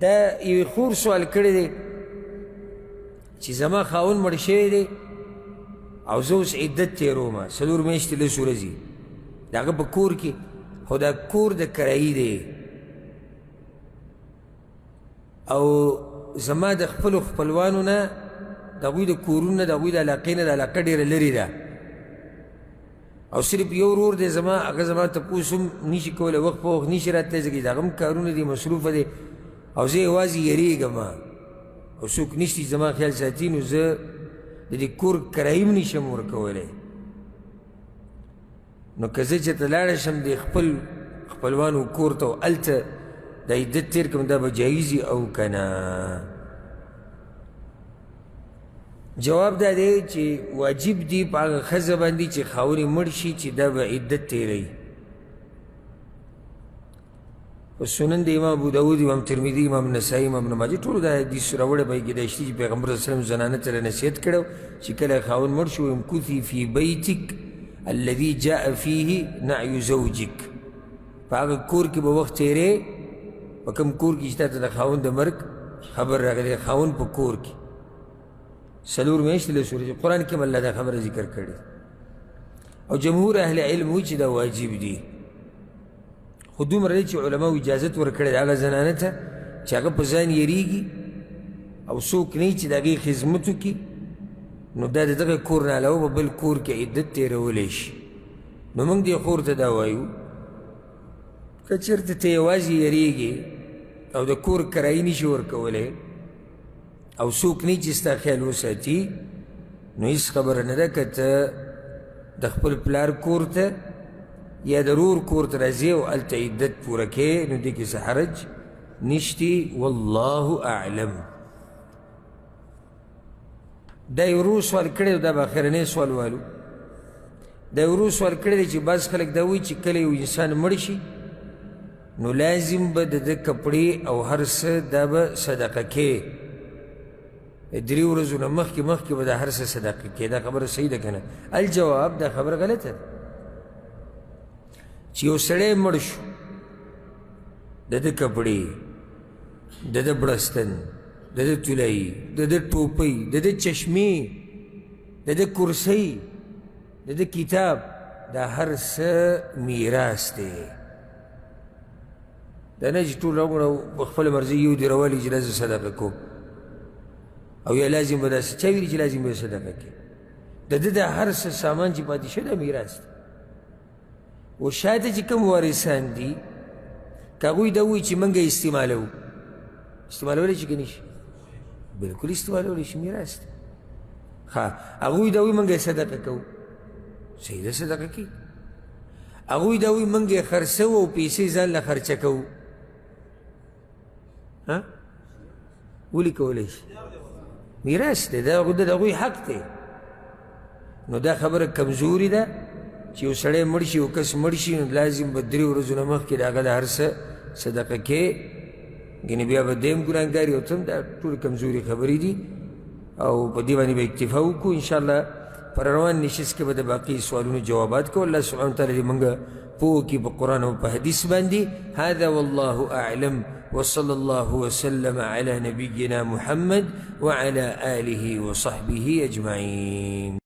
دا یوې خور سوال کړی دی چې زما خاوند مړ شوی دی او زه اوس عدت تېروم، 4 میاشتې 10 ورځې د هغه په کور کې، خو دا کور د کرایي دی او زما د خپلو خپلوانو نه، د هغوی د کورونو نه، د هغوی د علاقې نه، د علاقه ډېره لرې ده او صرف یو ورور دی زما، هغه زما تپوس هم نشي کولی، وخت په وخت نشي راتلی ځکه چې د هغه هم کارونه دي، مصروفه دی او زه یوازې یریږم او څوک نشته چې زما خیال ساتي، نو زه د دې کور کرایي هم نشم ورکولی. نو که زه چېرته لاړه شم د خپل خپلوانو کور ته او هلته د عدت تېر کړم، دا به جایز وي او که نه؟ جواب دا دی چې واجب دی په هغه ښځه باندې چې خاوند یې مړ شي چې دا به عدت تېروي. په سنن د امام ابو داود، امام ترمذي، امام نسايي، امام ابن ماجه ټولو دا حدیث راوړی، په کې دا شته چې پیغمبر صلی الله علیه وسلم زنانه ته نصیحت کړی چې کله خاوند مړ شو، امکثي فی بیتک الذي جاء فيه نعی زوجک، په هغه کور کې به وخت تېرې په کوم کور کې چې تا ته د خاوند د مرګ خبر راغلی، خاوند په کور کې 4 میاشتې 10 ورځې. قرآن کې هم الله دا خبره ذکر کړې او جمهور اهل علم وایي چې دا واجب دي، خو دومره دی چې علماو اجازت ورکړې ده هغه زنانه ته چې هغه په ځان یریږي او څوک نه چې د هغې خدمت وکړي، نو دا د دغه کور نه علاوه په بل کور کې عدت تېرولی شي. نو موږ دې خور ته دا وایو که چېرته ته یوازې یریږي او د کور کرایي نشي ورکولی او څوک نه چې ستا خیال وساتي، نو هېڅ خبره نه ده که ته د خپل پلار کور ته یا د ورور کور ته راځې او هلته عدت پوره کړې، نو دې کې څه حرج نشتي. والله اعلم. دا یو ورور سوال کړی، دا به اخرنی سوال والو. دا یو ورور سوال کړی دی چې بعض خلک دا وایي چې کله یو انسان مړ شي نو لازم به د ده کپړې او هر څه دا به صدقه کې، 3 ورځو نه مخکې مخکې به د هر څه صدقه کې. دا خبره صحیح ده که نه؟ الجواب، دا خبره غلطه ده. چې یو سړی مړ شو، د ده کپړې، د ده بړستن، د ده طلایي، د ده ټوپۍ، د ده چشمې، د ده کرسۍ، د ده کتاب، دا هر څه میراث دی. دا نه چې ټول راوړه په خپله مرضي یو دې راوالي چې دا زه صدقه کوم او یا لازم به داسې چا ویلي چې لازم به صدقه کوي. د ده د هر څه سامان چې پاتې شوی دا میراث دی. او شاته چې کوم وارثان دي که هغوی دا وایي چې موږ یې استعمالوو، استعمالولی شي که نه شي؟ بلکل استعمالولی شي، میراث دی. ښه، هغوی دا وایي موږ یې صدقه کوو، صحیح ده، صدقه کوي. هغوی دا وایي موږ یې خرڅوو او پیسې ځان له خرچه کوو، ها ولې کولی شي؟ میراث دی، دا د هغوی حق دی. نو دا خبره کمزوري ده چې یو سړی مړ شي، یو کس مړ شي، نو لازم به 3 ورځو نه مخکې د هغه د هر څه صدقه کې، ګنې بیا به دی هم ګناهګار وي او ته هم. دا ټولې کمزوري خبرې دي او په دې باندې به اکتفا وکړو. انشاءالله پر روان نشست کې به د باقي سوالونو جوابات کوو. الله سبحانه وتعالی دې موږ پوه کړي په قرآن او په حدیث باندې. هذا والله أعلم، وصلى الله وسلم على نبينا محمد وعلى آله وصحبه أجمعين.